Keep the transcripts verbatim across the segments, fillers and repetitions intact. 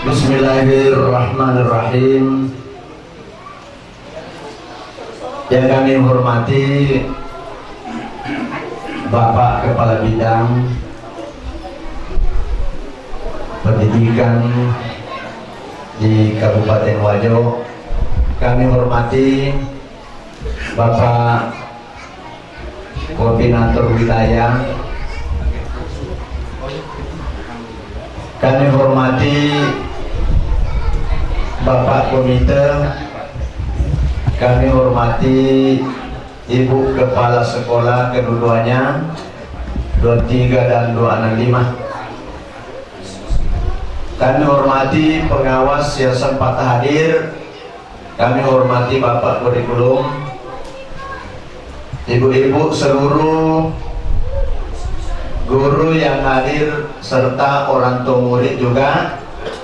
Bismillahirrahmanirrahim. Yang kami hormati Bapak Kepala Bidang Pendidikan di Kabupaten Wajo, kami hormati Bapak Koordinator Wilayah, kami hormati Bapak Komite, kami hormati Ibu Kepala Sekolah kedua-duanya, dua tiga dan dua enam lima. Kami hormati pengawas yang sempat hadir, kami hormati Bapak Kurikulum, ibu-ibu, seluruh guru yang hadir, serta orang tua murid juga,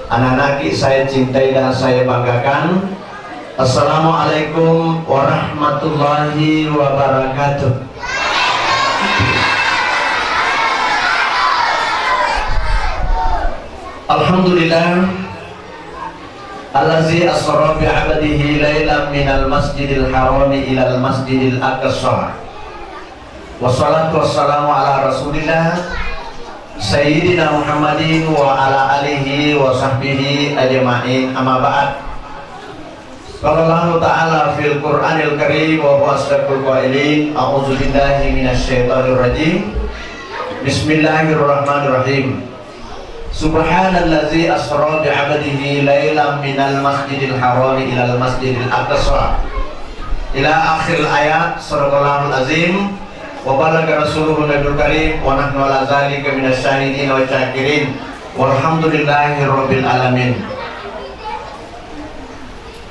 anak-anakki saya cintai dan saya banggakan. Assalamualaikum warahmatullahi wabarakatuh. Alhamdulillah, allazi asra bi abdihi lailan minal masjidil harami ilal masjidil aqsa. Wassalatu wassalamu ala Rasulillah, Sayyidina Muhammadin wa ala alihi wa sahbihi ajma'in, amma ba'd. Qala Allahu ta'ala fil Qur'anil Karim wa huwa asdaqul qailin, a'udzu billahi minasy syaithanir rajim. Bismillahirrahmanirrahim. Subhanallazi asra bi abdihi lailan minal masjidil harami ilal masjidil aqsa ila akhir ayat. Sadaqallahul azim. Wa balaga rasuluhu nabiyul karim wa nahnu ala zalika minasy syahidin wa syakirin. Walhamdulillahi rabbil alamin.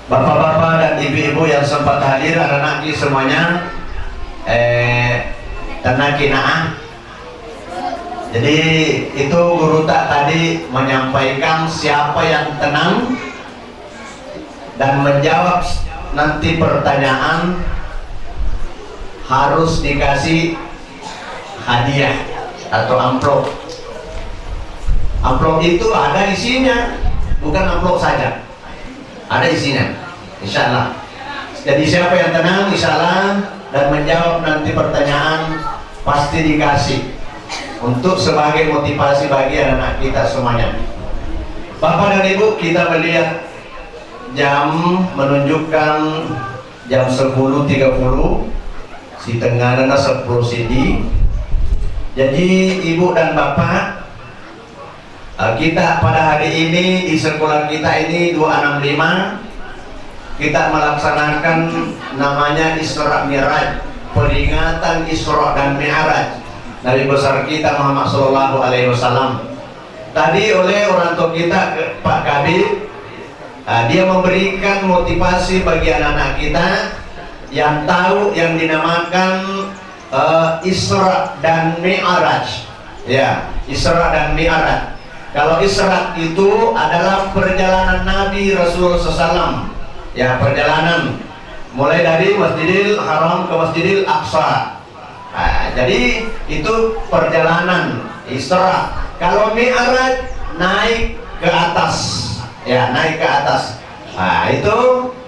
Bapak-bapak dan ibu-ibu yang sempat hadir, anak-anakki semuanya, eh, tenangki naa. Jadi, itu guru tak tadi menyampaikan siapa yang tenang dan menjawab nanti pertanyaan harus dikasih hadiah atau amplop. Amplop itu ada isinya, bukan amplop saja. Ada isinya, insya Allah. Jadi siapa yang tenang, insya Allah, dan menjawab nanti pertanyaan, pasti dikasih untuk sebagai motivasi bagi anak-anak kita semuanya. Bapak dan Ibu, kita melihat jam menunjukkan jam sepuluh tiga puluh, sitengahna sepuluh sidi. Jadi Ibu dan Bapak, eh, kita pada hari ini di sekolah kita ini dua enam lima, kita melaksanakan namanya Isra Mi'raj, peringatan Isra dan Mi'raj Nabi besar kita Muhammad sallallahu alaihi wasallam. Tadi oleh orang tua kita, Pak Kabid, ah, dia memberikan motivasi bagi anak-anak kita yang tahu yang dinamakan, eh, Isra dan Mi'raj. Ya, Isra dan Mi'raj. Kalau Isra itu adalah perjalanan Nabi Rasulullah sallallahu alaihi wasallam. Ya, perjalanan mulai dari Masjidil Haram ke Masjidil Aqsa. Nah, jadi itu perjalanan Isra. Kalau Mi'raj, naik ke atas, ya, naik ke atas. Nah, itu,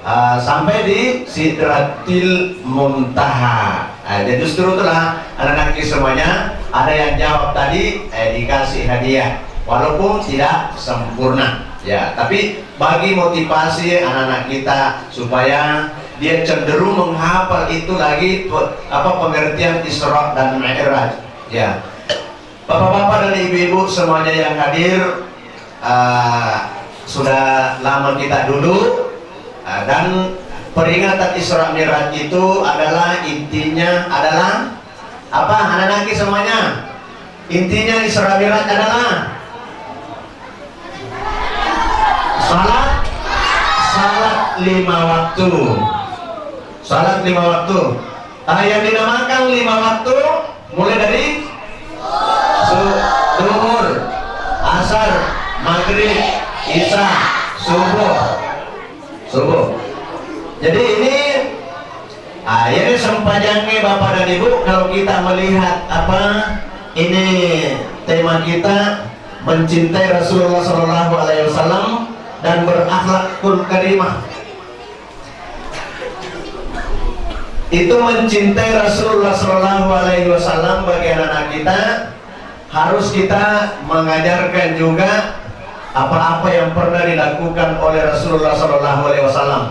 eh, sampai di Sidratil Muntaha. Nah, jadi justru itulah anak-anakki semuanya, ada yang jawab tadi, eh, dikasih hadiah, walaupun tidak sempurna. Ya, tapi bagi motivasi anak-anak kita supaya dia cenderung menghafal itu lagi pe-, apa, pengertian Isra dan Mi'raj. Ya. Bapak-bapak dan ibu-ibu semuanya yang hadir, ah, sudah lama kita duduk, ah, dan peringatan Isra Mi'raj itu adalah, intinya adalah apa, anak-anakki semuanya? Intinya Isra Mi'raj adalah salat, salat lima waktu. Salat lima waktu. Ah, yang dinamakan lima waktu mulai dari su-, duhur, asar, maghrib, isya, subuh. Subuh. Jadi ini, ah, ini sempajangnya Bapak dan Ibu, kalau kita melihat apa ini tema kita, mencintai Rasulullah sallallahu alaihi wasallam, dan berakhlakul karimah. Itu mencintai Rasulullah Shallallahu Alaihi Wasallam bagi anak-anak kita, harus kita mengajarkan juga apa-apa yang pernah dilakukan oleh Rasulullah Shallallahu Alaihi Wasallam.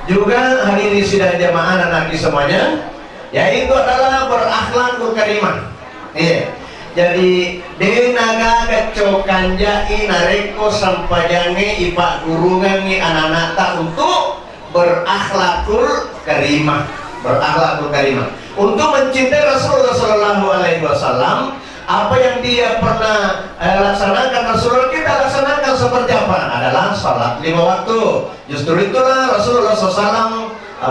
Juga hadirin sidang jamaah anak-anak semuanya, yaitu adalah berakhlakul karimah. Iya. Jadi, de nagaga cokanja'i narekko sempajangnge ipaggurungengngi anak-anakta untuk berakhlakul karimah. Berakhlakul karimah. Untuk mencintai Rasulullah Shallallahu Alaihi Wasallam, apa yang dia pernah eh, laksanakan Rasulullah, kita laksanakan seperti apa? Adalah salat lima waktu. Justru itulah Rasulullah shallallahu alaihi wasallam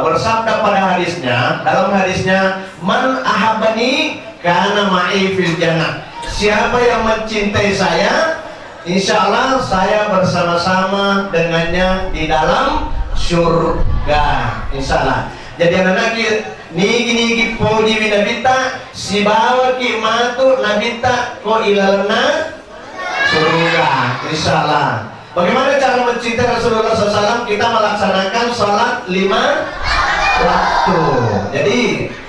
bersabda pada hadisnya, dalam hadisnya, "Man ahabbani kana ma'i fil jannah." Siapa yang mencintai saya, insya Allah saya bersama-sama dengannya di dalam surga. Insya Allah. Jadi anak-anak, nigi-nigi pojiwi Nabitta, sibawaki matu Nabitta ko ilalenna surga, insya Allah. Bagaimana cara mencintai Rasulullah shallallahu alaihi wasallam? Kita melaksanakan sholat lima waktu. Jadi,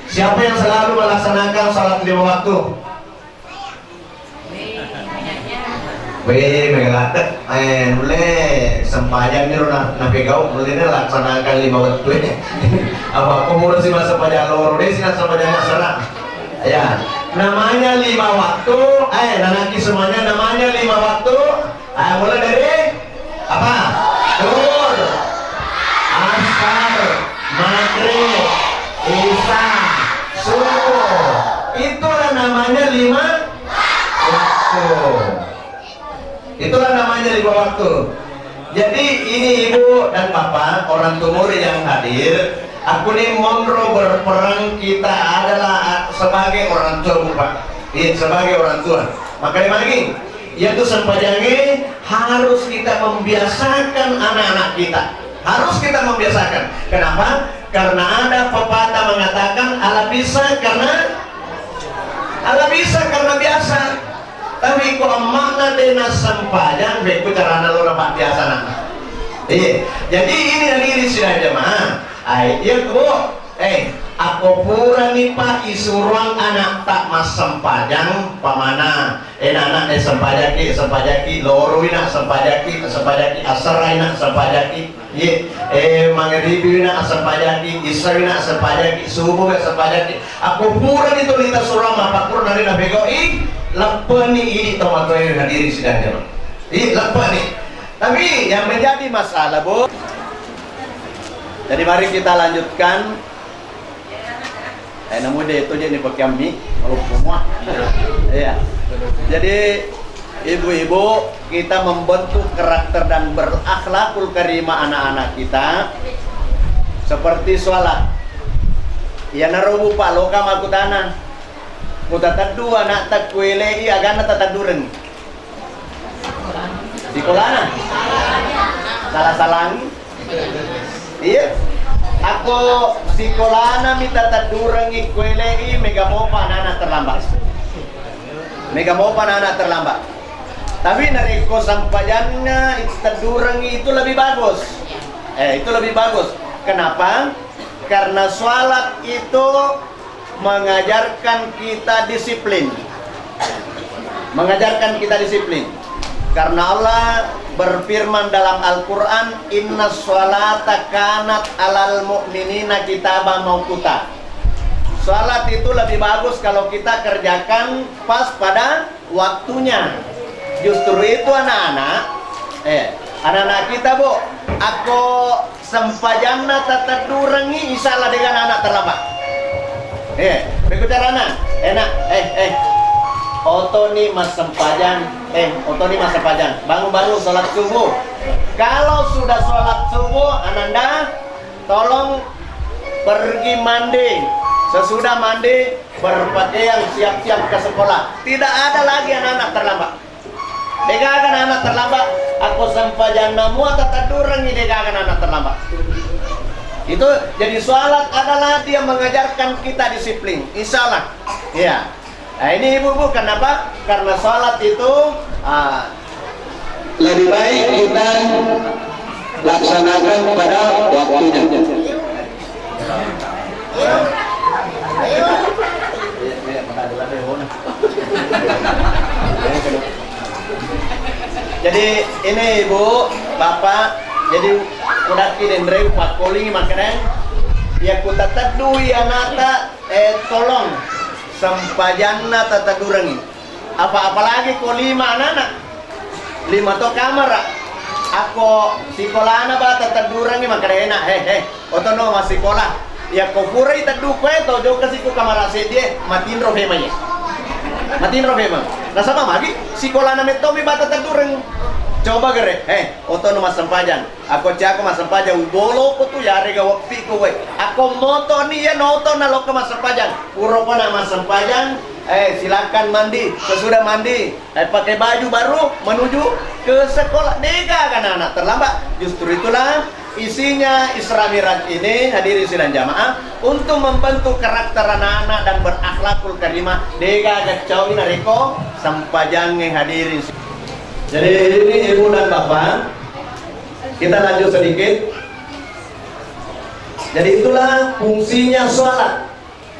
siapa yang selalu melaksanakan sholat lima waktu? Weh, mega ladde. Eh, nulle sempajang ni na, napegau, nulle ni laksanakan lima waktu ini. Apa aku murus sih masa pajang loro deh, sih masa pajang serang. Ya, namanya lima waktu, eh, nanaki semuanya namanya lima waktu. Eh, mulai dari apa? Duhur, asar, maghrib, isya, subuh. Itulah namanya lima waktu. Itulah namanya lima waktu. Jadi ini ibu dan bapak, orang tua murid yang hadir, aku ini monro berperan kita adalah sebagai orang tua, Bu, Pak. Iya, sebagai orang tua. Makanya lagi, yaitu sempajange harus kita membiasakan anak-anak kita. Harus kita membiasakan. Kenapa? Karena ada pepatah mengatakan, "Ala bisa karena, ala bisa karena biasa." Tapi ko amma'na de nassempajang, bekku carana lo napabbiasa anakna. Iya. Jadi ini hadirin sidang jamaah. Ai, iya, Bu. Eh, akko purani, Pak, isuruang anakta massempajang, pamana, eh, nana, eh, sempajaki, sempajaki, loroi na, sempajaki, sempajaki, assarai na, sempajaki, ye, eh, mangaribi na, sempajaki, isai na, sempajaki, subuh na, sempajaki. Akko purani tu lita surang mapakkur nari napegau, ih, leppeni ini tomatoe hadirin sidang jamaah. Ih, leppeni. Tapi yang menjadi masalah, Bu. Jadi mari kita lanjutkan. Eh, namu de' itu jadi pakai mi, maluppo mua. Iya. Jadi, ibu-ibu, kita membentuk karakter dan berakhlakul karimah anak-anak kita seperti sholat. Iya, narobu Pak, loka makutana. Kutataddu anakta kuelei, aganna tataddureng. Sikolana? Salah-salangi? Iya. Akko sikolana mi tataddurengi kuelei, mega mopa anana terlambat. Mega mopa anana terlambat. Tapi narekko sempajanna taddurengi itu lebih bagus. Eh, itu lebih bagus. Kenapa? Karena sholat itu mengajarkan kita disiplin. Mengajarkan kita disiplin. Karena Allah berfirman dalam Al-Quran, "Inna sholata kanat alal mu'minina kitaba mauquta." Salat itu lebih bagus kalau kita kerjakan pas pada waktunya. Justru itu anak-anak, eh, anak-anak kita, Bu, akko sempajanna tataddurengi, insya Allah de'gaga anana terlambat. Eh, bego carana, enak, eh, eh, otoni massempajang, eh, otoni massempajang, bangun-bangun sholat subuh. Kalau sudah sholat subuh, ananda, tolong pergi mandi. Sesudah mandi, berpakaian siap-siap ke sekolah. Tidak ada lagi anak-anak terlambat. De'gaga anak terlambat. Akko sempajanna mua tataddurengi, de'gaga anak terlambat. Itu jadi, salat adalah dia mengajarkan kita disiplin. Insya Allah. Iya. Nah, ini ibu-ibu, kenapa? Karena salat itu, ah, lebih baik kita pada waktunya. Jadi ini Ibu, Bapak, jadi kudaki denre pakkolingi makkeda, iya ku tateddui anata, eh, tolong sempajanna tateddurengi. Apa-apalagi ko lima anana, lima to kamara. Ako sikolana ba tateddurengi makkeda ena, he he, otono massikola. Yakko purai teddu koe to jokka siku kamara seddie, matinro fema ye. Matinro fema. Nasaba magi sikolana mettomi ba tateddureng. Coba gere, he, otono massempajang. Ako cako massempajang ubolo ko tu yarega weppi ko we. Ako moto ni ya noto na lokka massempajang. Puro ko na massempajang, eh, silakan mandi. Sesudah mandi, eh, pakai baju baru menuju ke sekolah. Dega kan anak terlambat. Justru itulah isinya Isra Miraj ini, hadirin sidang jamaah, untuk membentuk karakter anak-anak dan berakhlakul karimah. Dega gacau ini reko sempajange hadirin. Jadi ini ibu dan bapak, kita lanjut sedikit. Jadi itulah fungsinya sholat,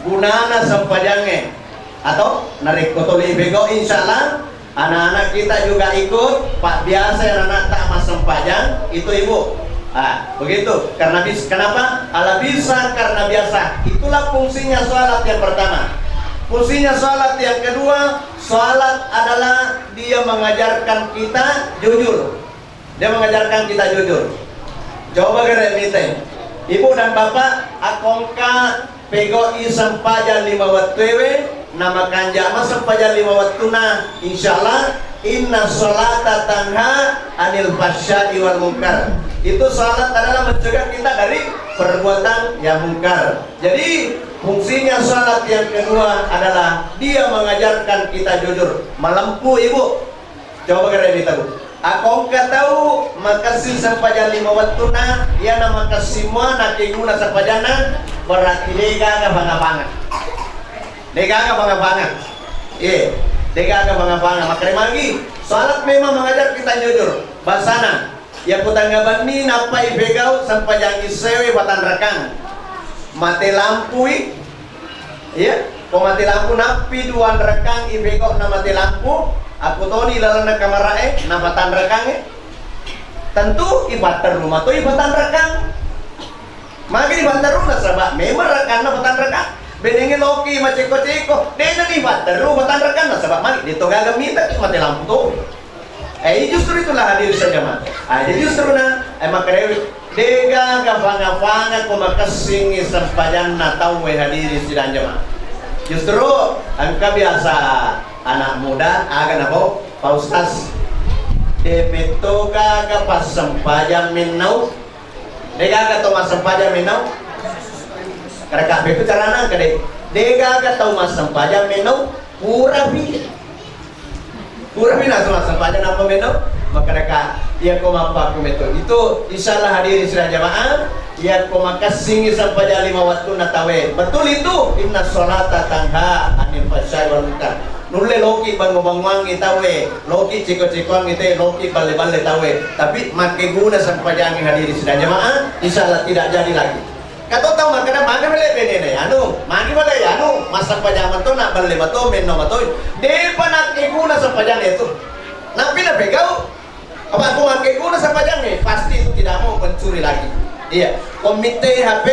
gunana sempajangnge. Atau narekko tuli bego, insya Allah anak-anak kita juga ikut, pak biasa yang anak tak mas sempajang itu ibu. Ah, begitu. Karena bis, kenapa? Ala bisa karena biasa. Itulah fungsinya sholat yang pertama. Fungsinya sholat yang kedua, sholat adalah dia mengajarkan kita jujur. Dia mengajarkan kita jujur. Coba gere mite. Ibu dan bapak, akongka pego'i sempajang lima wettuewe, namakanja ma sempajang lima wettuna, insyaallah, inna sholata tanha anil fahsya'i wal munkar. Itu salat adalah mencegah kita dari perbuatan yang mungkar. Jadi fungsinya salat yang kedua adalah dia mengajarkan kita jujur. Malempu ibu. Coba gere mita bu. Akongka tau makessing sempajang lima wettunna, iyana makessing mua nakeguna sempajanna, berarti degaga fanga-fanga. Degaga fanga-fanga. Iye, degaga fanga-fanga. Makkeda magi, salat memang mengajar kita jujur. Basana, iya kutangnga benni nappa ipegau sempajang issewe patanrakang. Mate lampui, Iya, ko mate lampu nappi duanrakang ipegau na mate lampu, akkutoni lalenna kamarae, na patanrakangnge. Tentu ipatterru mato ipatanrakang. Magi ipatterru nasaba memang rakanna patanrakang. Benengnge loki maceko-ceko, dena ipatterru patanrakang nasaba magi deto gaga mita mate lampu to. Eh, justru itulah hadir saja, Mak. Ah, jadi justru na, eh, makkedawi, degaga fanga-fanga ko makessingi sempajanna tauwe hadiri sidang jamaah. Justru engka biasa anak muda, aga nako, Pak Ustaz, de metto gaga passempajang mennau. Degaga to massempajang mennau. Karena kabeh itu carana engka de. Degaga tau massempajang mennau, purapi. Purapi nasu massempajang nappa mennau. Makkedaka, iya ko mappaku metto. Itu insyaallah hadirin sidang jamaah, iya ko makessingi sempajang lima wettunna tawe. Betul itu, inna sholata tanha anil fahsya'i wal munkar. Nulle loki bango-bangoangngi tauwe, loki ceko-cekoangngi te, loki balle-balle tauwe. Tapi makkeguna sempajangnge hadiri sidang jamaah, insyaallah tidak jadi lagi. Kato tau makkeda, magi bale benene anu, magi bale anu, massempajang mato na balle mato, menno mato. Depa nakkeguna sempajangnge itu. Nappi napegau, apa aku makkeguna sempajangnge, pasti itu tidak mau mencuri lagi. Iya, ko mitte H P,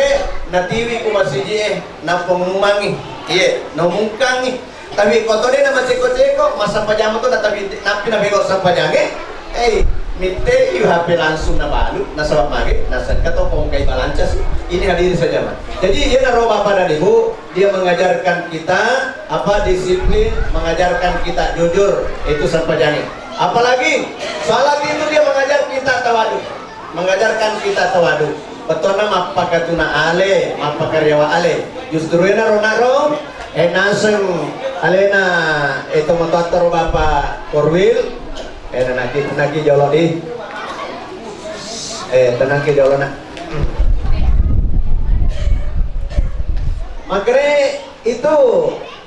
natiwi ku masiji e, napengumangi. Iya, nomungkangi. Tapi ko to de na maceko-ceko, massempajang to na tapi nappi na bego sempajangnge. Eh, mitte i H P langsung na balu, nasaba mage, nasengka to kongkai balanca si. Ini hadiri saja, Mak. Jadi, iya na ro Bapak dan Ibu, dia mengajarkan kita apa disiplin, mengajarkan kita jujur, itu sempajangnge. Apalagi salat itu dia mengajar kita tawadu. Mengajarkan kita tawadu. Bettuanna mappakatuna ale, mappakariawa ale. Justru enaro naro, eh, naseng alena, eh, tomatoatta ro Bapak Korwil, eh, tenangki, tenangki jolo di. Eh, tenangki jolo, nak. Makere itu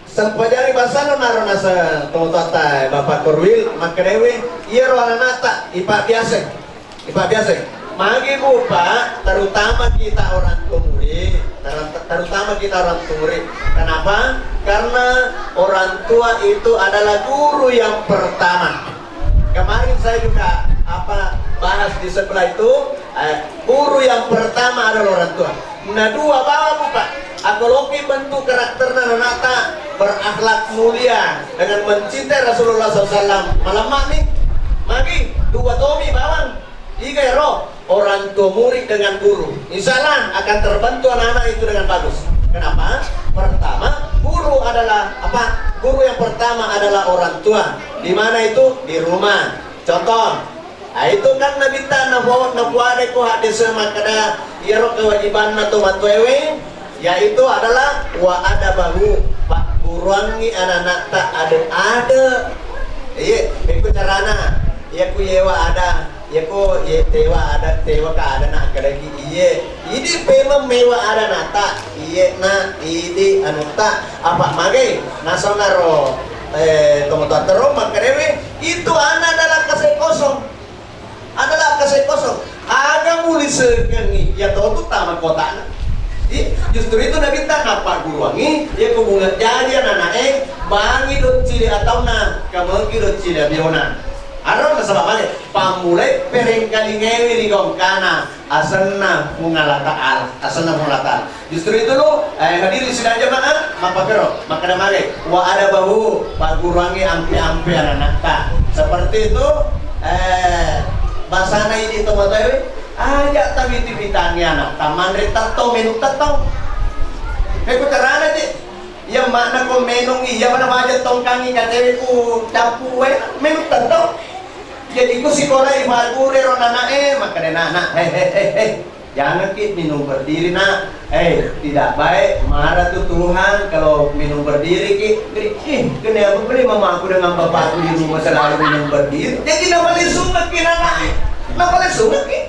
sempajari basana naro nasa tomatoatta, eh, Bapak Korwil, makkedawe, iyaro ananata, ipabbiasa. Ipabbiasa. Magi Bu, Pak, terutama kita orang tua murid, ter-, terutama kita orang tua murid. Kenapa? Karena orang tua itu adalah guru yang pertama. Kemarin saya juga, apa, bahas di sebelah itu, eh, guru yang pertama adalah orang tua. Nah, dua bawang, Bu, Pak. Aku loki bentuk karakterna nanata berakhlak mulia dengan mencintai Rasulullah sallallahu alaihi wasallam. Malemma nih, magi dua tomi bawang. Iga ero orang tua murid dengan guru. Insya Allah akan terbentuk anak-anak itu dengan bagus. Kenapa? Pertama, guru adalah apa? Guru yang pertama adalah orang tua. Di mana itu? Di rumah. Contoh, ah, itu kan Nabitta napo-, napuadai ko haddese makkeda, iyaro kewajibanna to matuewe, yaitu adalah wa adabahu, pagguruangngi ananatta ade-ade. Iye, iko carana, iya ku yewa ada, iya ku ye tewa ada, tewa ka ada na akkadaki iye. Idi pemeng mewa ada nata, iye na, idi anutta, apa magai? Nasonaro, eh, tomatoattero makkedawe, itu anak adalah kasih kosong. Adalah kasih kosong. Aga mulisekengngi, ya tau tu tama kotana. Ih, justru itu Nabitta nappagguruangngi, ya kubunga jadi anak-anak, eh, bangi doccili atauna, kamengki doccili abiona. Arang nasaba male, pammulai perengkalingewi ri gongkana, asenna Puang Allah Ta'ala, asenna Puang Allah Ta'ala. Justru itu lo, eh, hadirin sidang jamaah, mappakero, makkeda male, wa adabahu, pagguruangngi ampe-ampe ananatta. Seperti itu, eh, basana idi tomatoawe, aja tawiti-witangngi anatta, manre tatto, menu tatto. Pekko carana je, iya makna ko menung iya mana waja tongkangi katewe ku cappu wae, menu tatto. Jadi ku sikola i paguru ero nanae, makkeda nana, he he he he. Jangan ki minum berdiri, Nak. Eh, tidak baik. Marah tuh Tuhan kalau minum berdiri ki. Jadi, ih, kenapa beli mamaku dengan bapakku di rumah selalu minum berdiri? Jadi, napa lesu ki, Nak? Napa lesu ki?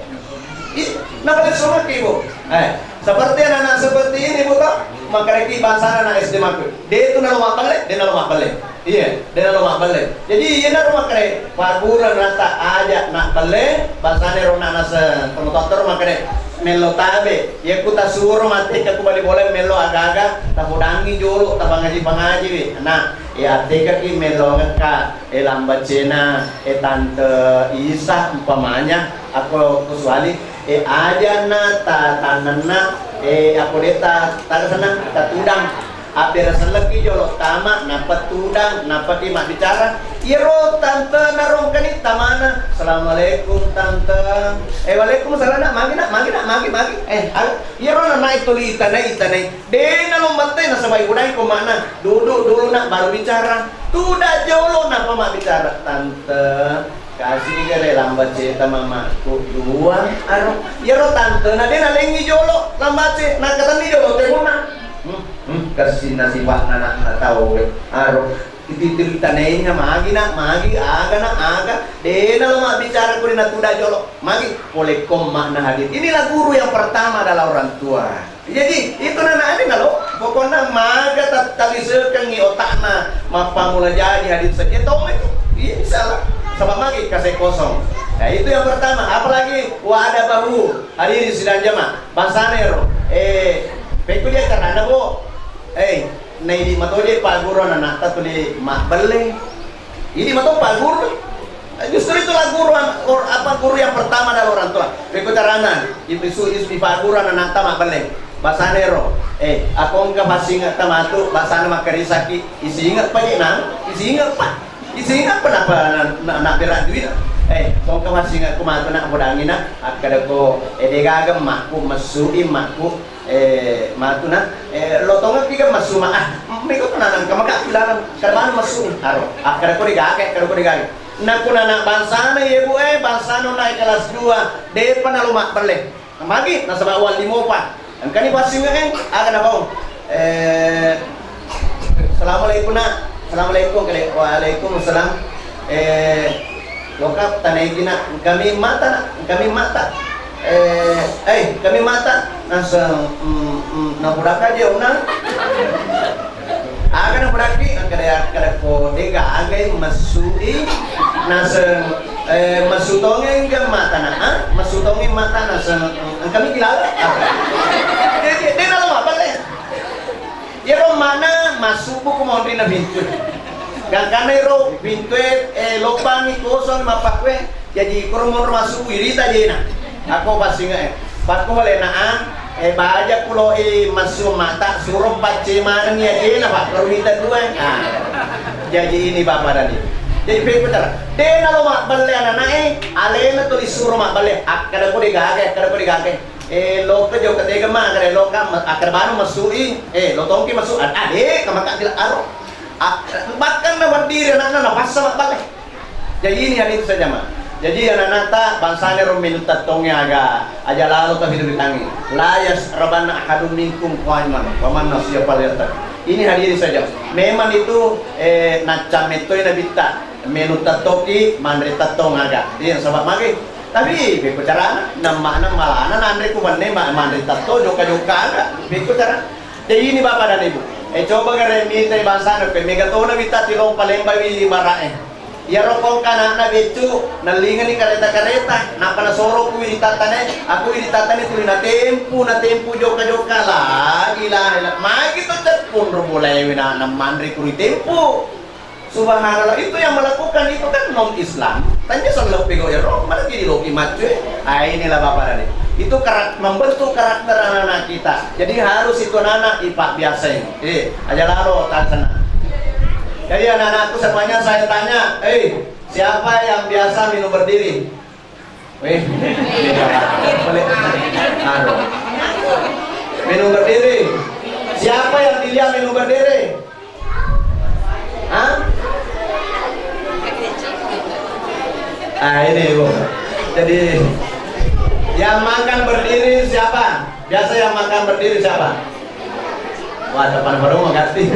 Ih, napa lesu ki, Bu? Eh, seperti anak-anak seperti ini, Bu, toh? Maka ki bahasa anak S D maku. Dia itu nama apa, Le? Dia nama apa, Le? Iya, de nalo mabbelle. Jadi, iyanaro makkeda, pagguru nata aja nabbelle, bangsana ro naseng tomatoattoro makkeda, mello tabe. Iya ku tasuro matteka ku bali bola mello aga-aga, tapodangi jolo, tapangaji-pangajiwi. Nah, iya attekaki mello ngekka, e, lambacena, e, tante Isa umpamanya, ako kecuali, e, aja na ta-, tanenna, e, ako de ta-, tasenna, tatudang. Abbere sellekki jolo tama, nappa tudang, nappaki mabbicara. Iyaro tante narongkani tamana, "Assalamualaikum, Tante." "Eh, waalaikumsalam, Nak. Magi, Nak, magi, Nak, magi, magi." Eh, al-, iyaro nanae tuli itanai, itanai. De nalo mattai nasaba ibudaiko makna, "Duduk dulu, Nak, baru bicara." Tudang jolo nappa mabbicara, "Tante, kasih gare lambaceta mamaku dua." Aro, iyaro tantena de nalengngi jolo lambace, nakkatenni jolo temona. Hmm, hmm, kessinna sipa'na ana'na tau, eh. Aro, titiri tanenna, "Magi, Nak, magi, aga, Nak, aga?" De nalo mabbicara kuri natuda jolo. Magi, polekko makna hadir. Inilah guru yang pertama adalah orang tua. Jadi, itu nana'e nalo, pokokna maga tat-, talisekengngi otakna, mappamula jaji hadir saja tau itu. Iya, insya Allah. Sebab magi kasih kosong. Nah, itu yang pertama. Apalagi wa adabahu. Hadirin sidang jamaah, bangsana ero, eh, pekko dia carana, Bo? Eh, naidi matoje pagguru ananatta tuli mabbelle. Idi mato pagguru. Eh, justru itulah guru an-, or-, apa, guru yang pertama adalah orang tua. Pekko carana, isu, isu, ipagguru ananatta mabbelle. Bangsana ero, eh, ako engka passinge'ta matu, bangsana makkarisaki, isinge'pa je nang, isinge'pa. Isinga apa napa na, na, na berat duit? Eh, tongka massinga ku matu nak bodangi nak, akkada ko, eh, degaga makku, mesui makku, eh, matu nak, eh, lotongeng tiga messu ma, ah, miko tenanang, kama kak bilang, kada mana messu, aro, akkada ko degaga, kada ko degaga. Nak ku anak bangsana, ye bu, eh, bangsana naik kelas dua, depa nalo mak belle. Magi nasaba uwalli mopa. Engkani passinge'e, aga napau? Eh, "Assalamualaikum, Nak." "Assalamualaikum," kale. "Waalaikumsalam." Eh, "Loka tanaiki, Nak, engkami mata, Nak, engkami mata." Eh, "Eh, engkami mata." Naseng, mm, mm, napuraka je, Nak. Aga napodakki, kada, kada ko dega agai messui naseng Eh, massu tongengngi mata na, ah? Massu tongengngi mata na, se-, engkami kilala? Apa? Jadi, de' nalo mabballe. Iyaro mana massubu ko monrinna pintu. Gangkanna iro pintue, eh, lobbangi kosong mappakkue. Jadi, koro monro massubu, irita jena. Ako passinge, eh. Pakko balenna, ah, eh, baja kulo, eh, massu mata, suro pacce maneng ya jena, Pak. Baru minta dua. Ah. Jadi ini Bapak dan Ibu. Jadi, pekko cara. De' nalo mabballe ananae, alena tuli suro mabballe. Akkada ko de' gaga, akkada ko de' gaga. Eh, loka jokka tega ma, akkada loka, ma-, akkada banu masui. Eh, lo tongki masu, ah, ah, de', kamaka bilang aro. Ah, bahkan na berdiri anakna, na passa mabballe. Jadi ini hadis saja, Ma. Jadi anak-anakta bangsana ro menu tattongnge aga, aja lalo ta bitangi. La yasrabanna ahadun minkum qaiman, wa man nasiya falyartaqi. Ini hadis saja. Memang itu, eh, nacca mettoi nabitta, menu tattoki, manre tattong aga. Iya, sabab mage. Tapi, beko carana, namma-, nammalana nanre ku manne ma-, manre tatto, jokka-jokka aga. Beko carana. Jadi ini Bapak dan Ibu. Eh, coba gare mita bangsana, pe mega tona bitta tilong palembawi bara'e. Iyaro kongka anakna beccu, nallingani kareta-kareta, nappa nasoro ku wiri tattane, aku wiri tattane tuli natempu, natempu jokka-jokka, la ilaha illa, magi to ceppung ro bolaewe na, namanre kuri tempu. Subhanallah, itu yang melakukan itu kan non Islam. Tanya selalu pego iyaro, mana jadi loki maccu, eh? Ah, inilah Bapak dan Ibu. Itu karak-, membentuk karakter anak-anak kita. Jadi harus itu anak-anak ipabbiasai. Eh, aja lalo tansana. Jadi anak-anakku semuanya saya tanya, eh, siapa yang biasa minum berdiri? Weh, boleh. Aduh. Minum berdiri. Siapa yang dilihat minum berdiri? Hah? Ah, ini, Bu. Jadi, yang makan berdiri siapa? Biasa yang makan berdiri siapa? Wah, depan baru mau ganti.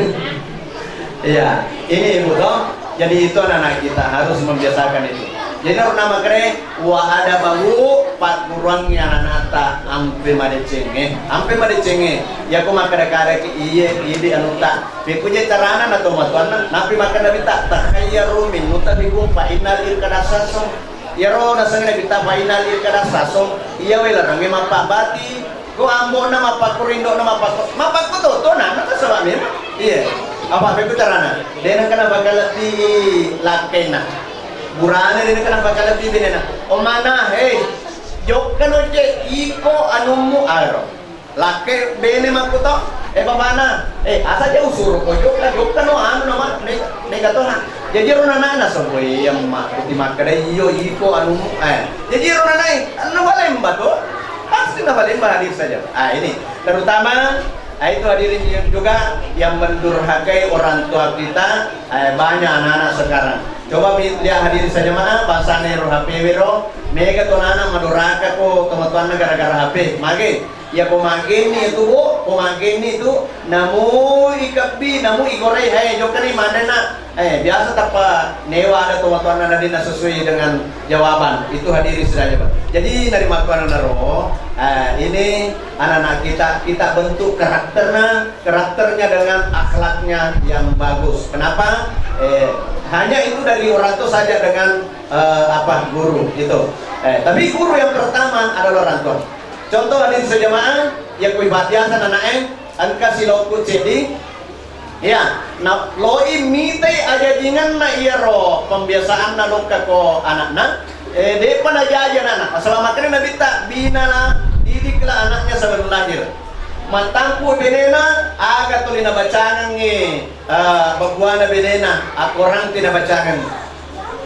Iya, ini Ibu toh. Jadi itu anak-anak kita harus membiasakan itu. Jadi harus nama kere, wa adabahu, pakkuruangngi anak-anakta ampe madecengnge, ampe madecengnge. Yako makkada-kada ki iye, idi anuta. Pekuje carana na tomatoanna, napi makkada nabitta, takhayyaru min nutabikum fa innal irkada saso. Iyaro nasengnge nabitta fa innal irkada saso, iya welarangnge mappabbati. Ko ambo'na mappakko, rindo'na mappakko, mappakko toto na, na tasaba memang. Iya. Apa beku carana? Dena kana bakal lebbi lakkenna. Burane dena kana bakal lebbi benena. O mana, hei. Jokka no je iko anummu aro. Lakke bene makkuto. Eh, babana. Eh, asa je usuro ko jokka, jokka no anu nama, ne, ne gatona. Jaji ro nanana sabo, iya, emma, kuti makkeda, iyo, iko, anu, eh. Jaji ro nanai, anu balemba to. Pasti na balemba hadir saja. Ah, ini. Terutama, ah, itu hadirin juga yang mendurhakai orang tua kita, eh, banyak anak-anak sekarang. Coba mi-, lihat hadirin saja, maaf, bahasane ro H P wero, mega to nana madoraka ko tomatoanna gara-gara H P. Mage, Iya, pomagenni itu, Bu, pomagenni itu, namu ikebbi, namu igorai, hai, jokkani manenna. Eh, biasa tappa newa ada tomatoanna nadinna sesuai dengan jawaban. Itu hadiri sedaya, Pak. Jadi, narimakkuannaro, eh, ini anak-anak kita, kita bentuk karakternya, karakternya dengan akhlaknya yang bagus. Kenapa? Eh, hanya itu dari orang tua saja dengan, eh, apa, guru, gitu. Eh, tapi guru yang pertama adalah orang tua. Contoh, hadirin sejamaah, iya kui biasa nanae, engka silokku ceddi, iya, na loi mitai ajajingenna iyaro pembiasaanna lokka ko anakna, eh, de'pa najaji anakna. Asala makkeda Nabitta, binalah, didiklah anaknya sebelum lahir. Mattampu benena, aga tuli nabacangengngi, eh, babuana benena, akorang tina bacangeng.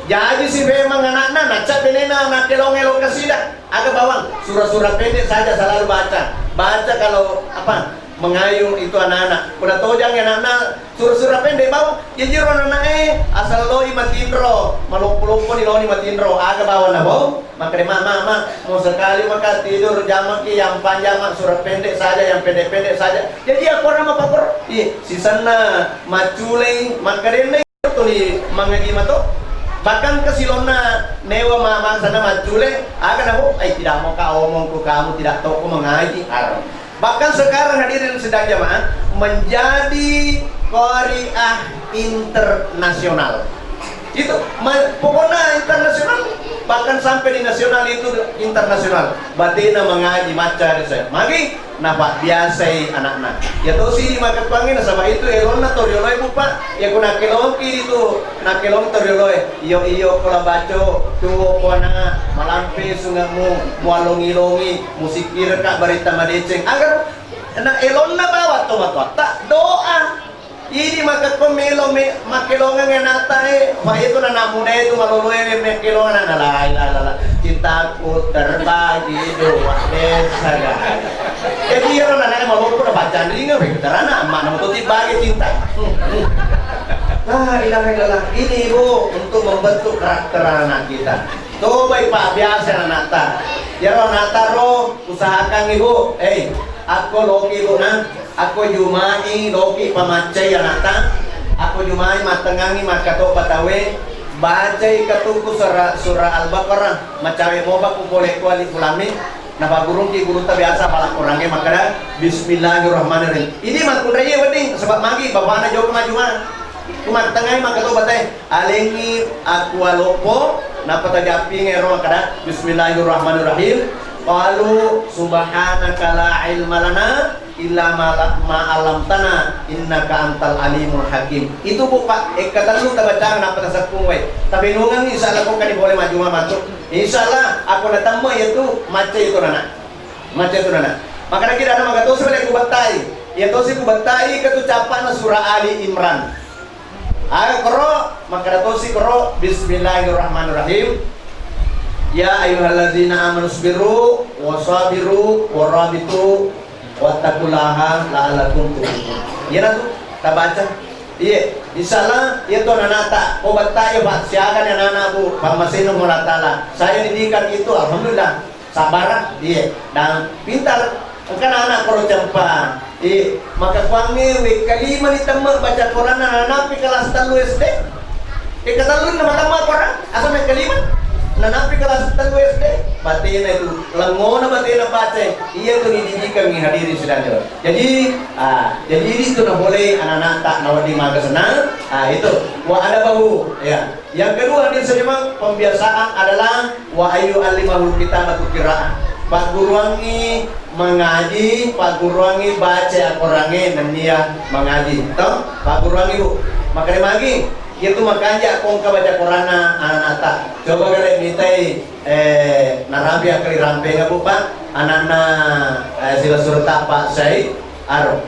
Jaji si memang anakna, nacca benena, nakkelong elo kasida. Aga bawang, surah-surah pendek saja selalu baca. Baca kalau, apa, mengayuh itu anak-anak. Pura tojang ya anak-anak, surah-surah pendek bawang. Jajiro anak-anak, eh, asal loi matinro, malompo-lompo ni loni matinro. Aga bawang na bawang, makanya mak, mak, mak, mau sekali maka tidur jamaki yang panjang mak, surah pendek saja, yang pendek-pendek saja. Jadi aku orang apa kor? Iya, sisanna maculei, makanya tuli mangaji mato. Bahkan kesilonna newa ma-, mangsana maccule, aga naho, "Eh, tidak mau kau omong ku kamu, tidak tahu ku mengaji." Aro. Bahkan sekarang hadirin sidang jamaah menjadi qariah internasional. Itu ma-, pokoknya internasional. Bahkan sampai di nasional itu internasional. Batena mangaji macca saya. Magi napabbiasai anakna. Ya tosi di makkuangnge nasaba itu elonna to rioloe, Bu, Pak. Ya ku nakkelongki itu, nakkelong to rioloe. Iyo iyo ko la baco, tuo ko ana, malampe sungemu, mualongi-longi, musikkireka barita madeceng. Agar na elonna bawa to matoatta doa. Idi makkekko melo me-, makkelongeng anakta e, fa itu na anak muda itu maloloe makkelongeng anak, la ilaha illallah. Cintaku terbagi dua desa, ga. Jadi iyaro anakna maloppo na paccanringa, weh, terana amma na muto tibagi cinta. La ilaha illallah. Ini, Bu, untuk membentuk karakter anak kita. Cobai pabbiasa anakta. Iyaro anakta ro, usahakan, Ibu. Eh, akko loki, Bu, na. Akko Juma'i loki pamaccai anakta, akko Juma'i mattengngangi makkatobba tauwe, bacai katukku sura-, surah Al-Baqarah, macawe mopa ku pole ko Alif Lam Mim, napaggurungki gurutta biasa pala Korangnge makkada, "Bismillahirrahmanirrahim." Idi makkunraiye wedding, sebab magi bapana jokka majuma. Ku mattengngangi makkatobba tauwe, alengngi akkuwa loppo, nappa tajappinge ro makkada, "Bismillahirrahmanirrahim." Qalu subhanaka la ilma lana illa ma la-, ma 'allamtana innaka antal alimul hakim. Itu, Bu, Pak, ekka tellu tabacang nappa taseppung wae. Tabenungang, insya Allah, ko kani boleh maju matu. Insya Allah, aku natemma yaitu macca itu nana. Macca itu nana. Makanya kita ada maka tosi balik kubettai. Ya tosi kubettai ketu capana surah Ali Imran. Aga koro, makkada tosi koro, "Bismillahirrahmanirrahim. Ya ayyuhallazina amanu sbiru wa sabiru wa rabitu wattaqullaha la'allakum tuflihun." Iyana tu tabaca. Iye, insyaallah iya tu ananata. Ko batta iya, Pak, siaga ni anana, Bu, pammaseno Allah Taala. Saya didikan itu, alhamdulillah. Sabbara, iye, dan pintar. Engka anak-anak koro cempa. Iye, maka kuangnge wekka lima ni temme baca Quran na nanapi kelas tellu S D. Wekka tellu na matemma Quran, asal wekka lima. Nanapi kelas tellu S D. Batena itu, lengona batena baca. Iya tu dididikan ni hadirin sidang jamaah. Jadi, ah, jadi itu na boleh anak-anak tak nawaddi maga senang. Ah, itu. Wa adabahu, ya. Yang kedua, hadirin sidang jamaah, pembiasaan adalah wa ayu alimahul kitabatu qiraah. Pagguruangngi mangaji, pagguruangngi baca Al-Qurangnge nennia mangaji. Toh? Pagguruangngi, Bu. Makanya magi, itu makanya aku engka baca Quranna anak-anak. Coba kalian mitai, eh, narapi akali rampeng, Bu, Pak. Anakna, eh, sila surta Pak Said. Aro.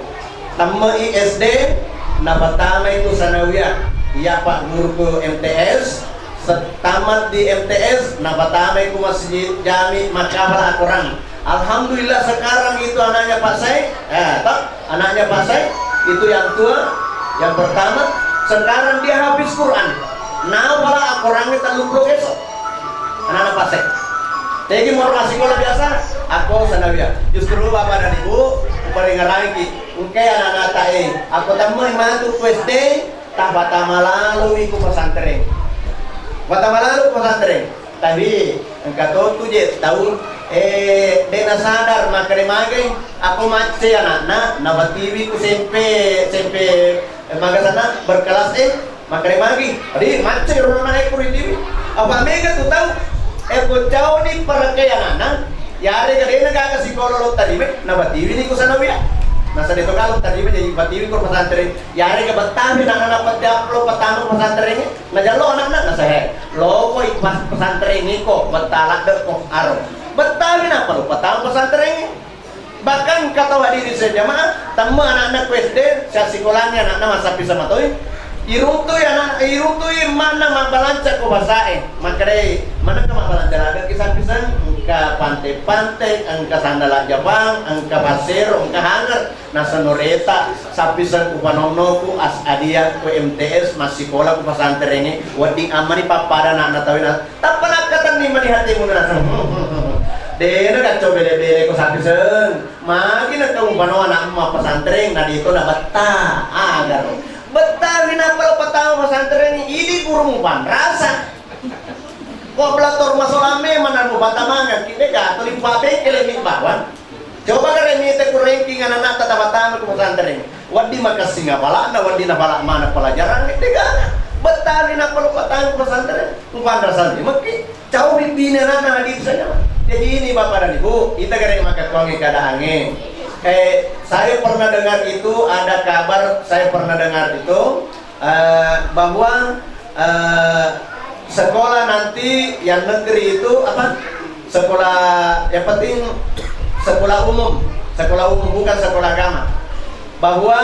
Temmai S D, napatamai ku sanawiyah. Iya, Pak, guruku M T S. Tamat di M T S, napatamai ku masjid jami makkapala Al-Quran. Alhamdulillah, sekarang itu anaknya Pak Said, eh, toh, anaknya Pak Said itu yang tua, yang pertama, sekarang dia hafiz Quran. Napala Al-Quran tellu puluh esok. Anana Pak Said. Tegi moro massikola biasa, akko sanawiyah. Justru Bapak dan Ibu, uparingerangki. Engkai anana tae, akko temmai matu ku S D, tapatama laloi ku pesantren. Patama lalo ku pesantren. Tapi engka to tu je tau, eh, de nasadar makkeda magai, akko macce anakna, napatiwi ku S M P, S M P, eh, magasanna berkelas, eh, Makkeda magi, "Ri, macca ro nana e ku ritiwi." Apa mega tu tau, e, ko cauni parakkai anana, yarega dena gaga sikola lo tarima, napatiwi ni ku sanawiyah. Nasa de to kalo tarima jadi patiwi ko pesantren. Yarega bettami na nana patti aplo patama pesantren, najallo anana, nasa he. Loko i pas pesantren iko, bettala de ko aro. Bettami na palu patama pesantren. Bahkan kata hadirin sidang jamaah, temme anakna ku S D, siassikolangngi anakna massappiseng matoi. Iruntui anak, iruntui emmanna mabbalanca ko basae. Makkedai, "Manengka mabbalanca ladeki sappiseng? Engka pante-pante, engka sandala Jepang, engka passero, engka hanger." Nasenno reta, sappiseng ku panonnoku, as adia ku M T S, massikola ku pesantrengnge, wedding ammani pappada anakna tauwe na Tappa nakkatenni mani hatimu, naseng, "Dena kacco bele-bele ko sappiseng. Magi na tau pano anakmu mappesantreng, na deto na betta." Agaro. Bettawi nappa lo patama pesantren, idi guru mupanrasa. Ko belator masolang memang na mupatamangeng, ki de gato limpa bengkele mi bawang. Coba kare mite ku ranking anak-anak tata-tama ku pesantren. Wedding makessing apala'na, wedding napala' maneng pelajaran, de gaga. Bettari nappa lo patang pesantren, mupanrasang mekki. Cau bibbina nana hadir saja. Jadi ini Bapak dan Ibu, kita gare maka kuangi keadaannya. Eh, saya pernah dengar itu ada kabar, saya pernah dengar itu eh, bahwa eh, sekolah nanti yang negeri itu apa? Sekolah yang penting sekolah umum, sekolah umum bukan sekolah agama. Bahwa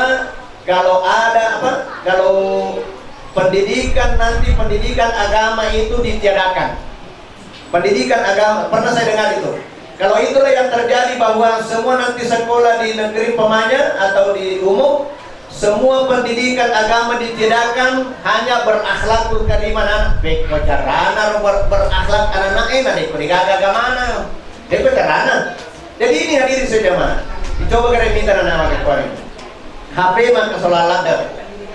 kalau ada apa? Kalau pendidikan nanti pendidikan agama itu ditiadakan. Pendidikan agama, pernah saya dengar itu. Kalau itulah yang terjadi bahwa semua nanti sekolah di negeri pemanya atau di umum, semua pendidikan agama ditiadakan, hanya berakhlakul karimah anak. Pekko carana ro ber-, berakhlak anak-anak eh, narekko degaga agamana. Pekko carana. Jadi ini hadirin sejamaah. Dicoba kalian minta anak-anak kemarin. H P maka sola ladde.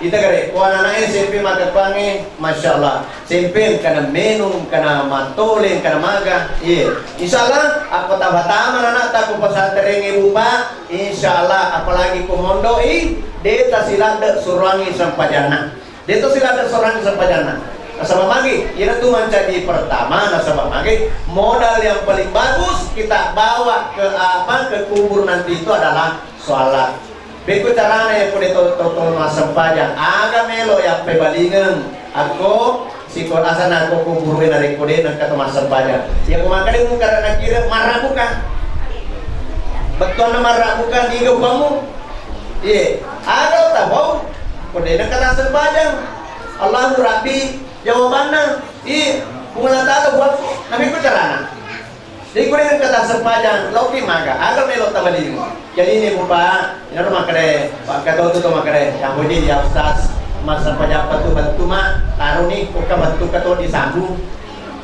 Ita gare, ko anak-anak S M P maka kuange, Masya Allah. S M P kana menung, kana mantole, kana maga. Iya. Insya Allah, apa tama-tama anak-anak tak ku pesantren ibu pak. Insya Allah, apalagi ku mondoi, deta siladde suruangi sempajanna. Deta siladde suruangi sempajanna. Nasaba magi, ina tu mancaji pertama, nasaba magi modal yang paling bagus kita bawa ke apa ke kubur nanti itu adalah sholat. Pekko carana yakko de to, to, to massempajang, aga melo yappebalingeng akko siko asana akko kuburuwe narekko de nengka to massempajang. Yakko makkeda mungkara nakira marrabuka. Bettuanna marrabuka niga upamu? Iye, aga lo tabau? Ko de nengka tassempajang. Allahu Rabbi jawabanna. Iye, Puang Allah Ta'ala buat. Nah, pekko carana. Jadi, ko de nengka tassempajang, loki maga, aga melo tabalingu. Jadi, ini, Bu, Pak, ina ro makkeda, Pak Ketua tu makkeda, yang puji ya Ustaz, massempajang apa tu bantu, Mak, taruh nih, buka bantu ketua disambung.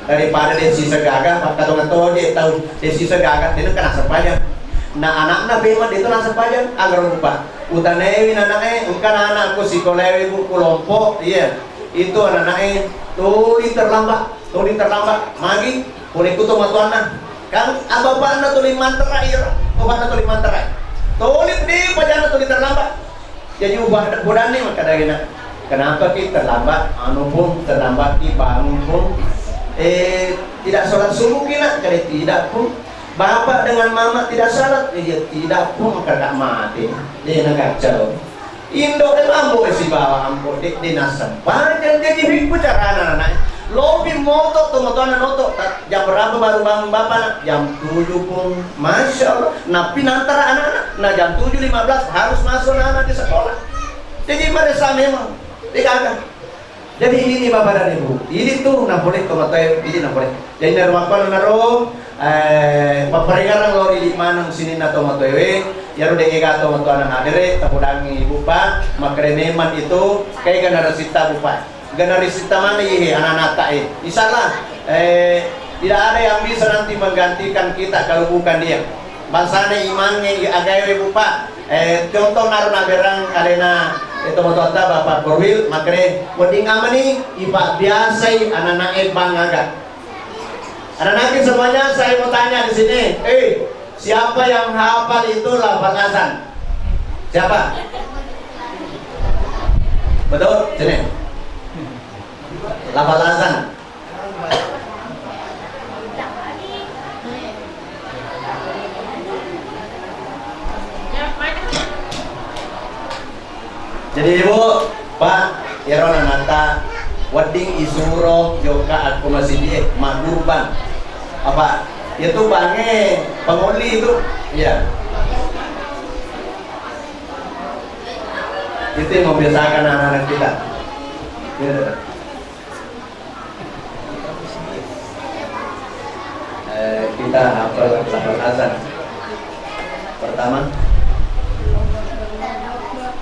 Daripada de sisa gaga, Pak Ketua ketua de tahu, de sisa gaga, de nengka nassempajang. Nah, anakna bema de tu nassempajang, aga ro, Bu, Pak. Utanewi nanae, engka anakku sikolaewe, Bu, ku lompo, iya. Itu ananae, tuli terlambat. Tuli terlambat, magi, pole ku tomatoanna. Kan, ah, bapakna tuli manterai, ro. Bapakna tuli manterai. Tuli di pajanna tuli terlambat. Jadi, ubah, bodanni makkeda, "Kenapa ki terlambat? Anu, Pung, terlambat ki bangun, Pung. Eh, tidak sholat subuh ki, Nak?" Kade, "Tidak, Pung." "Bapak dengan Mama tidak sholat?" "Iya, tidak, Pung, kakak mati." Dia nak kacau. Indo de mambo sibawa ambo de, de nassempajang jaji bikku carana nanae. Lobi moto tomatoanna noto, ta-, jam berapa baru bangun bapak nak? Jam tujuh pun. Masya Allah. Napi nantara anak-anak. Nah jam tujuh lima belas harus masuk anak di sekolah. Jadi merasa memang. Tidak ada. Jadi ini Bapak dan Ibu, ini tuh na boleh tomatoe, ini na boleh. Jadi na rumah naro, eh, papparengarang lori di maneng sininna tomatoewe, yaro de ega tomatoanna hadere, tapodangi Ibu Pak, makkeda memang itu, kayak gana resita Bu Pak. Gana resita mana ihe anak-anak tak eh. Insya Allah, eh, tidak ada yang bisa nanti menggantikan kita kalau bukan dia. Bangsana imangnge i agaewe Bu Pak. Eh, contoh naro naberang alena, eh, tomatoatta Bapak Korwil, makkeda, wedding amani, ipabbiasai ananae bangaga. Anak-anak semuanya, saya mau tanya di sini. Eh, siapa yang hafal itu lafal azan? Siapa? Betul? Sini. Lafal azan. Jadi Ibu, Pak, iyaro ananata wedding isuro jokka akko masigie maggurbang. Apa? Itu bange pangolli itu. Iya. Itu yang membiasakan anak-anak kita. Iya. Eh, kita hafal lafal azan. Pertama,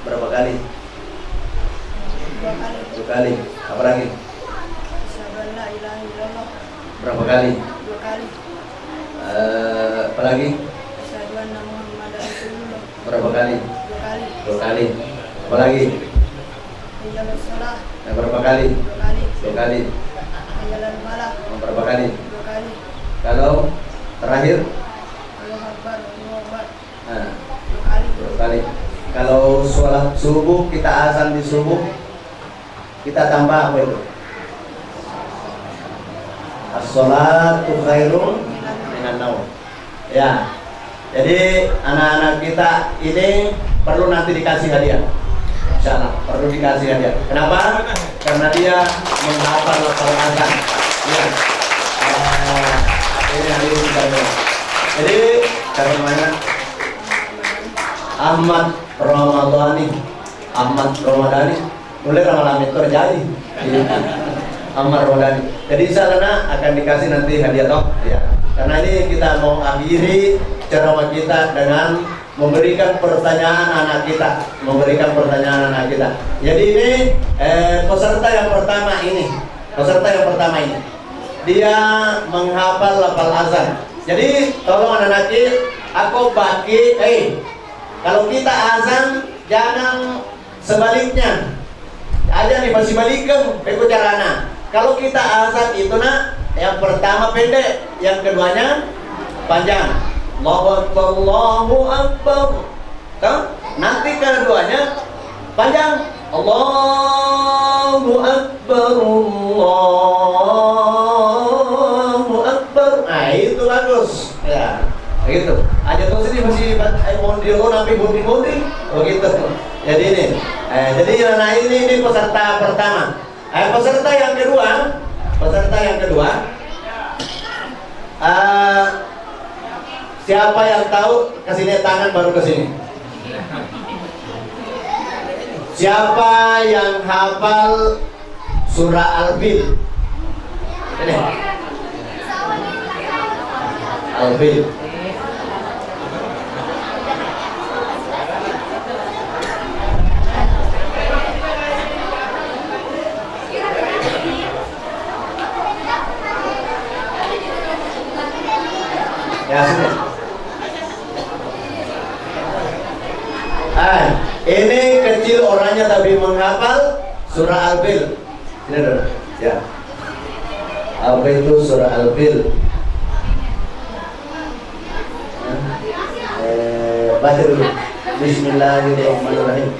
berapa kali? Dua kali. Apa lagi? Asyhadu an la ilaha illallah. Berapa kali? Dua kali. Eh, apa lagi? Asyhadu anna Muhammadar Rasulullah. Berapa kali? Dua kali. Dua kali. Apa lagi? Hayya 'alas shalah. Eh, berapa kali? Dua kali. Dua kali. Hayya 'alal falah. Berapa kali? Dua kali. Kalau terakhir? Allahu Akbar, Allahu Akbar. Nah, dua kali. Dua kali. Kalau sholat subuh, kita azan di subuh, Kita tambah apa itu? As-sholatu khairum minan naum. Ya. Jadi anak-anak kita ini perlu nanti dikasih hadiah. Insya Allah perlu dikasih hadiah. Kenapa? Karena dia menghafal lafal azan. Ya. Eh, ini hari ini kita. Jadi, siapa namanya? Ahmad Ramadhani. Ahmad Ramadhani. Mulai Ramadhani itu terjadi. Ahmad Ramadhani. Jadi, insya Allah, nak, akan dikasih nanti hadiah, toh? Ya. Karena ini kita mau akhiri ceramah kita dengan memberikan pertanyaan anak kita, memberikan pertanyaan anak kita. Jadi ini, eh, peserta yang pertama ini, peserta yang pertama ini, dia menghafal lafal azan. Jadi tolong anak-anak, aku bagi, eh, kalau kita azan jangan sebaliknya, aja nih masih balikan, peko carana. Kalau kita azan itu, nak, yang pertama pendek, yang keduanya panjang. Allahu Akbar, Allahu Akbar. Kan? Nanti keduanya panjang. Allahu Akbar, Allahu Akbar. Nah, itu bagus. Ya, begitu. Aja tuh sini masih bat-, eh, mondri, oh, nanti mondri-mondri. Begitu. Jadi ini, eh, jadi nah, ini, ini peserta pertama. Eh, peserta yang kedua, peserta yang kedua, eh, siapa yang tahu, kasih lihat tangan baru ke sini. Siapa yang hafal surah Al-Fil? Ini. Al-Fil. Ya, sudah. Ah, ini kecil orangnya tapi menghafal surah Al-Fil. Sini dulu. Ya. Apa itu surah Al-Fil? Eh, baca dulu. Bismillahirrahmanirrahim.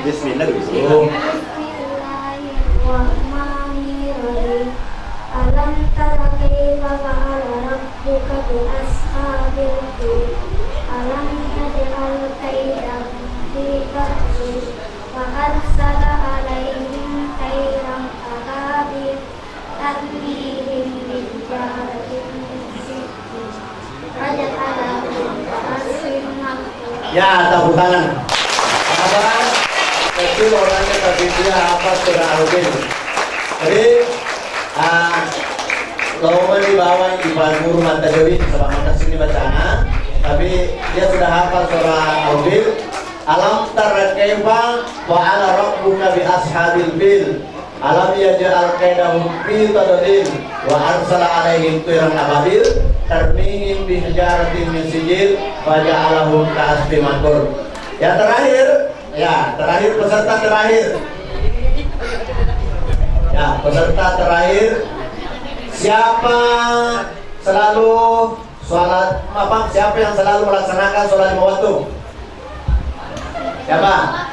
Bismillah dulu. Bismillahirrahmanirrahim. Alam tara kaifa fa'ala rabbuka bi ashabil fil. Alam yaj'al kaidahum fi tadlil. Wa arsala alaihim tairan ababil. Tarmihim bihijaratin min sijjil. Faja'alahum ka'asfin ma'kul. Ya, tepuk tangan. Apa? Betul orangnya, tapi dia apa, surah Al-Fil. Jadi, ah, lo mau dibawa di Pak Guru Mata Dewi, sama mata sini bacana, tapi dia sudah hafal surah Al-Fil. Alam tara kaifa fa'ala rabbuka bi ashabil fil. Alam yaj'al kaidahum fi tadlil wa arsala alaihim tairan ababil tarmihim bihijaratin min sijil faja'alahum ka'asfin ma'kul. Yang terakhir, ya, terakhir, peserta terakhir. Ya, peserta terakhir. Siapa selalu sholat, apa, siapa yang selalu melaksanakan sholat lima waktu? Siapa?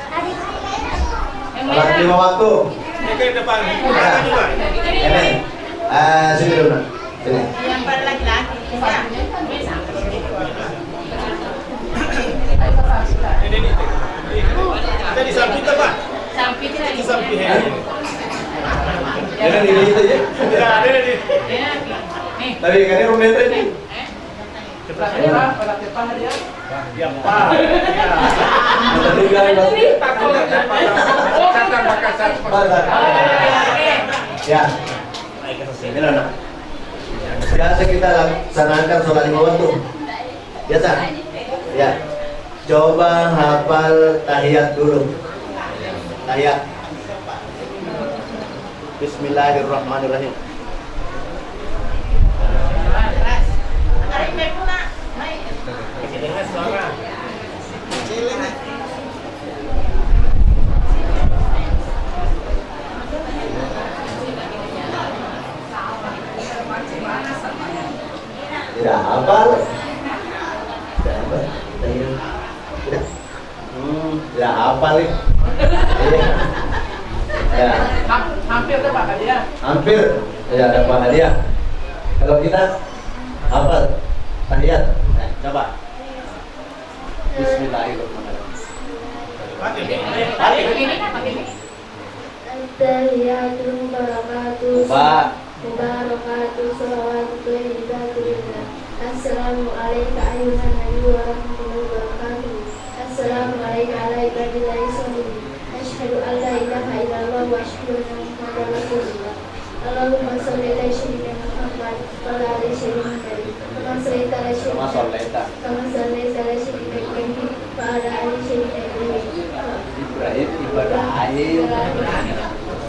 Sholat lima waktu. Ini ke depan. Ya. Ini. Eh, sini dulu, nak. Sini. Yang paling laki-laki. Ini, ini. Kita di samping, Pak. Samping, kita di samping. Hah? Jangan di itu ya. Ya, ada di. Tapi kan ini rumah ini. Ya. Biasa kita laksanakan sholat lima waktu. Biasa? Ya. Coba hafal tahiyat dulu. Tahiyat. Bismillahirrahmanirrahim. Tidak hafal. Tidak hafal. Tidak. Hmm, tidak hafal nih. Iya. Ya. Hampir dapat hadiah. Hampir. Ya, dapat hadiah. Kalau kita apa? Tahiyat. Nah, coba. Bismillahirrahmanirrahim. Pakai. Pakai. At-tahiyyatul mubarakatu Ba. Mubarakatu shalawatu thayyibatu lillah. Assalamu alaika ayyuhan nabiyyu wa rahmatullahi wa barakatuh. Assalamu alaika ala ibadillahi sholihin. Asyhadu an la ilaha illallah wa asyhadu anna Muhammadan rasulullah. Allahumma sholli ala sayyidina Muhammad wa ala ali sayyidina Muhammad. Kama shallaita ala sayyidina Kama shallaita. Kama shallaita ala sayyidina Ibrahim wa ala ali sayyidina Ibrahim. Ibrahim, Ibrahim.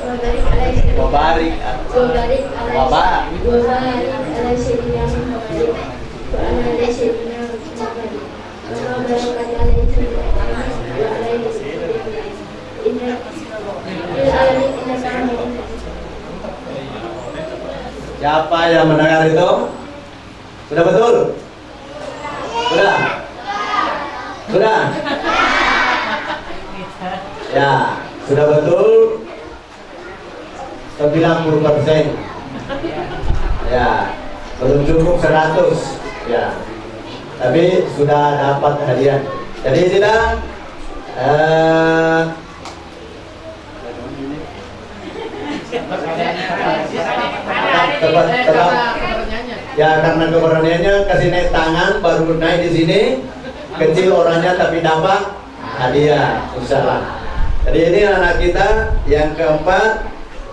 Wa barik ala sayyidina Wa barik. Wa barik ala Wa barik. Wa barik ala sayyidina Muhammad wa ala ali sayyidina Muhammad. Kama barakta ala sayyidina Ibrahim wa ala ali sayyidina Ibrahim. Innaka fil alamin innaka hamidum Majid. Siapa yang mendengar itu? Sudah betul? Sudah? Sudah? Ya, sudah betul sembilan puluh persen. Ya, belum cukup seratus. Ya, tapi sudah dapat hadiah. Jadi tidak, eh, tetap, tetap. Ya, karena keberaniannya, kasih naik tangan, baru naik di sini. Kecil orangnya, tapi dapat hadiah, insya Allah. Jadi ini anak kita yang keempat,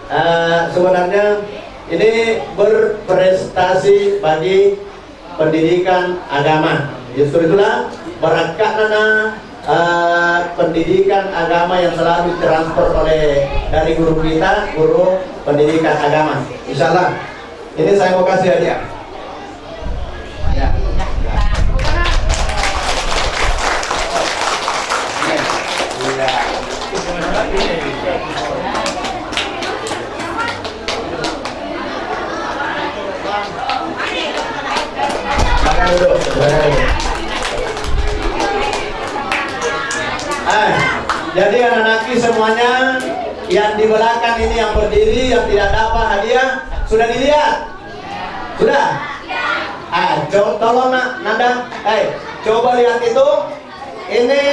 eh, sebenarnya ini berprestasi bagi pendidikan agama. Justru itulah barakka'na, eh, pendidikan agama yang selalu ditransfer oleh, dari guru kita, guru pendidikan agama. Insya Allah, ini saya mau kasih hadiah. Ya. Ya. Makan dulu, makan dulu. Eh, jadi anak-anakki semuanya yang di belakang ini yang berdiri, yang tidak dapat hadiah, sudah dilihat? Sudah? Ah, co-, tolong nak, Nanda, eh, coba lihat itu. Ini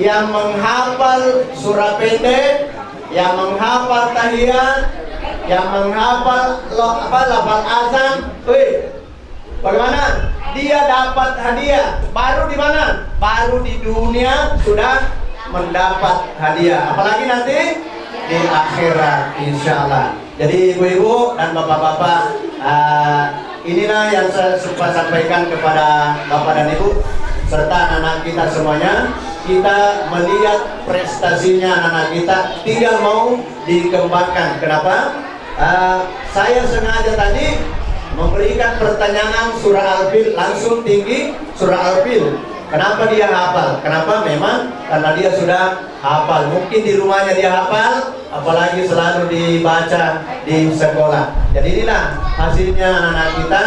yang menghafal surah pendek, yang menghafal tahiyat, yang menghafal lo-, apa, lafal azan. Wih, bagaimana? Dia dapat hadiah. Baru di mana? Baru di dunia sudah mendapat hadiah. Apalagi nanti di akhirat, insya Allah. Jadi ibu-ibu dan bapak-bapak, eh, inilah yang saya sempat sampaikan kepada bapak dan ibu serta anak-anak kita semuanya. Kita melihat prestasinya anak-anak kita, tinggal mau dikembangkan. Kenapa? Eh, saya sengaja tadi memberikan pertanyaan surah Al-Fil langsung tinggi surah Al-Fil. Kenapa dia hafal? Kenapa? Memang karena dia sudah hafal. Mungkin di rumahnya dia hafal, apalagi selalu dibaca di sekolah. Jadi inilah hasilnya anak-anak kita.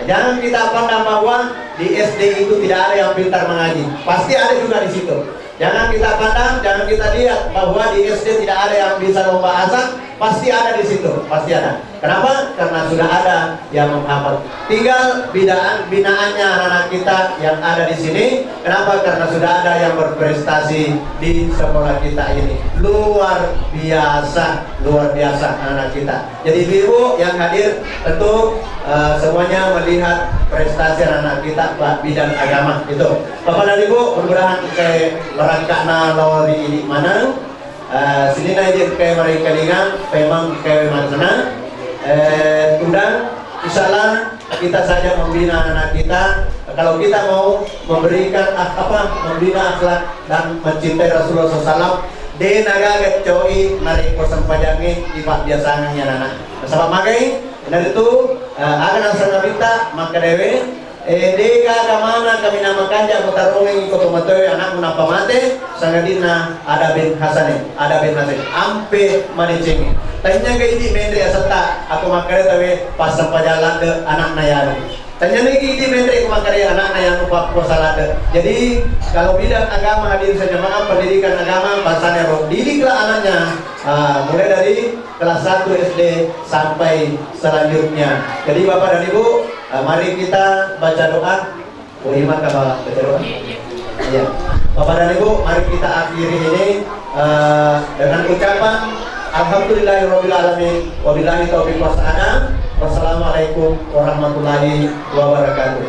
Jangan kita pandang bahwa di S D itu tidak ada yang pintar mengaji. Pasti ada juga di situ. Jangan kita pandang, jangan kita lihat bahwa di S D tidak ada yang bisa lomba azan. Pasti ada di situ, pasti ada. Kenapa? Karena sudah ada yang menghafal. Tinggal bidaan, binaannya anak-anak kita yang ada di sini. Kenapa? Karena sudah ada yang berprestasi di sekolah kita ini. Luar biasa, luar biasa anak-anak kita. Jadi ibu yang hadir tentu, eh, semuanya melihat prestasi anak-anak kita, Pak, bidang agama itu. Bapak dan Ibu, mudah-mudahan saya barakka'na lao ri idi maneng. Eh, sininna idi engkae maringkalinga, paimeng engkae mansana. Eh, tudang, insya Allah kita saja membina anak kita. Kalau kita mau memberikan ak-, apa, membina akhlak dan mencintai Rasulullah sallallahu alaihi wasallam, de nagaga co'i narekko sempajangnge dipabbiasangengngi anak-anak. Nasaba magai, iyanaritu, eh, aga naseng Nabitta makkedae, Eh, de gaga maneng kaminang makanja mutarongeng iko tomatoae anakmu nappa mate, sangadinna ada ben hasane, ada ben hasane. Ampe madecengnge. Tanya ga idi menre asetta, ako makkeda tawe passempajang ladde anakna yanu. Tanya lagi di menre ko makare anakna yang upah puasa lada. Jadi kalau bidang agama, hadirin jamaah, pendidikan agama, bahasanya roh, didiklah anaknya, ah, mulai dari kelas satu S D sampai selanjutnya. Jadi Bapak dan Ibu, ah, mari kita baca doa. Terima kasih, Pak. Betul, Pak? Iya. Bapak dan Ibu, mari kita akhiri ini, eh, dengan ucapan alhamdulillahirabbil alamin, wabillahi taufiq wassaada. Wassalamualaikum warahmatullahi wabarakatuh.